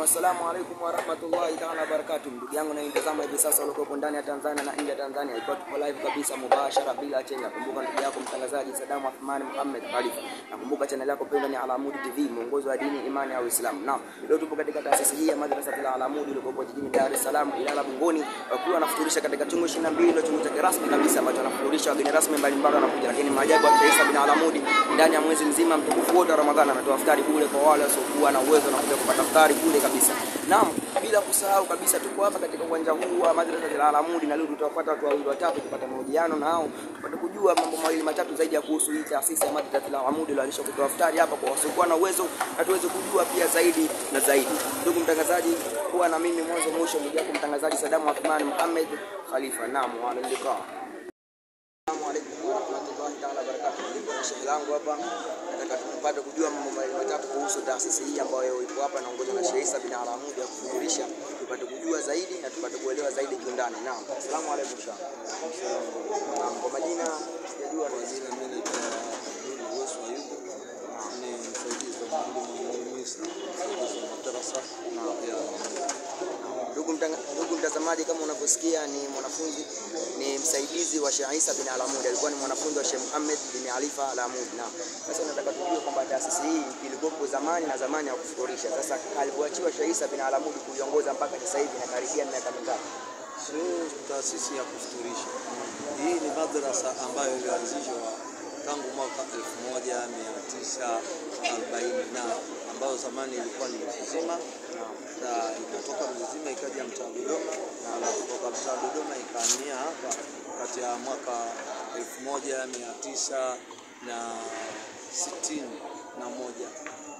Assalamu alaikum warahmatullahi ta'ala wabarakatuh. Ndugu yangu na hivi sasa uliokuwa ndani ya Tanzania na nje ya Tanzania, ikiwa tupo live kabisa mubashara bila chenga. Kumbuka ndugu yako mtangazaji Saddam Athmani Muhammad Khalifa. Nakumbuka channel yako pendwa ni Alamudi TV, mwongozo wa dini, imani ya Uislamu. Naam, leo tupo katika taasisi hii ya Madrasa al Alamudi iliyokuwa jijini Dar es Salaam, Ilala Bungoni, wakiwa wanafuturisha katika chungu 22, ndio chungu cha rasmi kabisa ambacho wanafuturisha wageni rasmi mbalimbali wanakuja. Lakini maajabu ya Isa bin Alamudi ndani ya mwezi mzima mtukufu wote wa Ramadhani anatoa iftari bure kwa wale wasiokuwa na uwezo na kuja kupata iftari bure kabisa. Naam, bila kusahau kabisa tuko hapa katika uwanja huu wa Madrasa al Alamudi na leo tutawafuata watu wawili watatu kupata mahojiano nao tupate kujua mambo mawili matatu zaidi ya kuhusu hii taasisi ya Madrasa al Alamudi iliyoanzishwa kutoa iftari hapa kwa wasiokuwa na uwezo na tuweze kujua pia zaidi na zaidi. Ndugu mtangazaji, kuwa na mimi mwanzo mwisho, ndugu yako mtangazaji Saddam Athmani Muhammad Khalifa. Naam, wa liqa. Assalamu alaykum warahmatullahi ta'ala wabarakatuh. Niko na shehe langu hapa, nataka tumpate kujua mambo mawili matatu kuhusu taasisi hii ambayo ipo hapa naongozwa na Sheikh Isa bin Alamudi ya kufuturisha, tupate kujua zaidi na tupate kuelewa zaidi kiundani. Naam, assalamu alaykum sheikh. Naam, kwa majina sijajua kwa jina mimi naitwa Abdul Uwesu Ayubu, ni msaidizi wa mwalimu Isa, msaidizi wa madrasa ya. Ndugu mtazamaji, kama unavyosikia ni mwanafunzi, ni msaidizi wa Sheikh Isa bin Alamudi, alikuwa ni mwanafunzi wa Sheikh Muhammad bin Alifa Alamudi. Na sasa nataka tujue kwamba taasisi hii ilikuwa zamani na zamani ya kufuturisha. Sasa alipoachiwa Sheikh Isa bin Alamudi kuiongoza mpaka sasa hivi inakaribia miaka mingapi? Sio taasisi ya kufuturisha. Hii ni madrasa ambayo ilianzishwa tangu mwaka 1940 ambayo zamani ilikuwa ni Mzizima, na ikatoka Mzizima ikaja mtaa Dodoma, na kutoka mtaa Dodoma ikahamia hapa kati ya mwaka 1961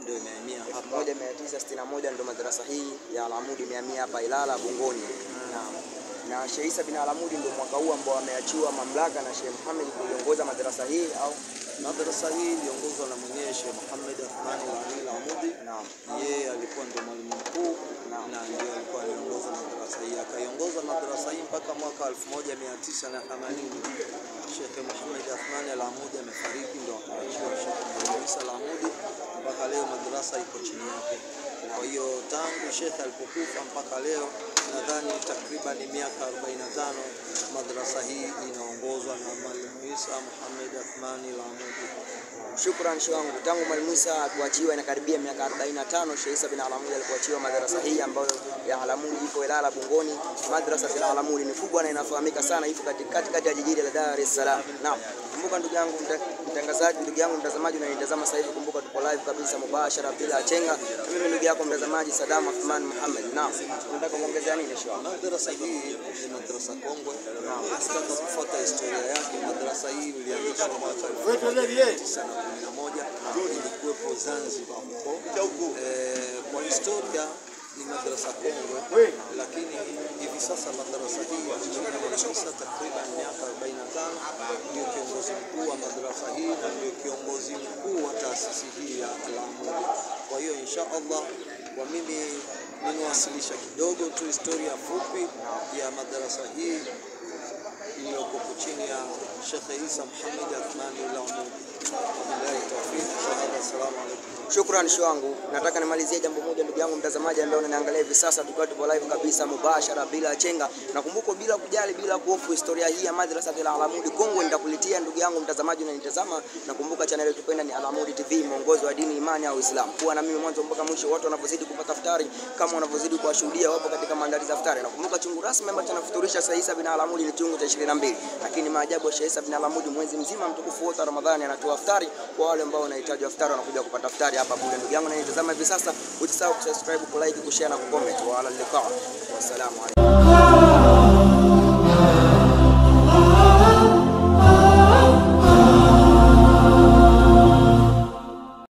ndio imehamia hapa. 1961 ndio madrasa hii ya Alamudi imehamia hapa Ilala Bungoni. Naam. Na Sheikh Isa bin Alamudi ndio mwaka huu ambao ameachiwa mamlaka na Sheikh Muhammad kuiongoza madrasa hii au madrasa hii iliongozwa na mwenyewe Sheikh Muhammad Athmani Alamudi. Naam. Yeye alikuwa ndio mwalimu mkuu na ndiye alikuwa aliongoza madrasa hii. Akaiongoza madrasa hii mpaka mwaka 1980. Sheikh Muhammad Athmani Alamudi amefariki, ndio akaachiwa Sheikh Isa Alamudi, mpaka leo madrasa iko chini yake. Kwa hiyo tangu Sheikh alipokufa mpaka leo nadhani takriban miaka 45 madrasa hii inaongozwa na Mwalimu Isa Muhammad Athmani Alamudi. Shukran sheikh wangu. Tangu Mwalimu Isa kuachiwa inakaribia miaka 45, Sheikh Isa bin Alamudi alipoachiwa madrasa hii ambayo ya Alamudi ipo Ilala Bungoni. Madrasa ya Alamudi ni kubwa na inafahamika sana, ipo katikati ya jiji la Dar es Salaam. Naam, kumbuka ndugu yangu mtangazaji, ndugu yangu mtazamaji unanitazama sasa hivi, kumbuka tupo live kabisa mubashara bila chenga. Mimi ndugu yako mtazamaji Saddam Athmani Muhammad. Naam, unataka kuongezea nini sheikh? Madrasa hii ni madrasa kongwe. Ukitaka kufuata historia yake, madrasa hii ilianzishwa mwaka 1911, ilikuwepo Zanzibar huko. Kwa historia ni madrasa kongwe, lakini hivi sasa madrasa hii inaongoza takriban miaka 45. Ndio kiongozi mkuu wa madrasa hii na ndio kiongozi mkuu wa taasisi hii ya Alamudi. Kwa hiyo insha Allah, kwa mimi nimewasilisha kidogo tu historia fupi ya madrasa hii iliyoko chini ya Sheikh Isa Muhammad Athmani Alamudi. Wabillahi tawfiq. Assalamu alaykum. Shukran sheikh wangu. Nataka nimalizie jambo moja ndugu yangu mtazamaji ambaye unaniangalia hivi sasa, tukiwa tupo live kabisa mubashara bila chenga. Nakumbuka bila kujali bila kuhofu historia hii ya Madrasa al Alamudi Kongwe nitakuletea ndugu yangu mtazamaji unanitazama. Nakumbuka channel yetu pendwa ni Alamudi TV, mwongozo wa dini, imani ya Uislamu. Kuwa na mimi mwanzo mpaka mwisho. Watu wanavyozidi kupata iftari kama wanavyozidi kuwashuhudia wapo katika maandalizi ya iftari. Nakumbuka chungu rasmi ambacho anafuturisha Sheikh Isa bin Alamudi ni chungu cha 22. Lakini maajabu ya Sheikh Isa bin Alamudi mwezi mzima mtukufu wote wa Ramadhani anatoa iftari kwa wale ambao wanahitaji iftari, wanakuja kupata iftari hapa bure. Ndugu yangu unanitazama hivi sasa, usisahau kusubscribe, kulike, kushare na kucomment. Wa ala liqa. Wassalamu alaykum.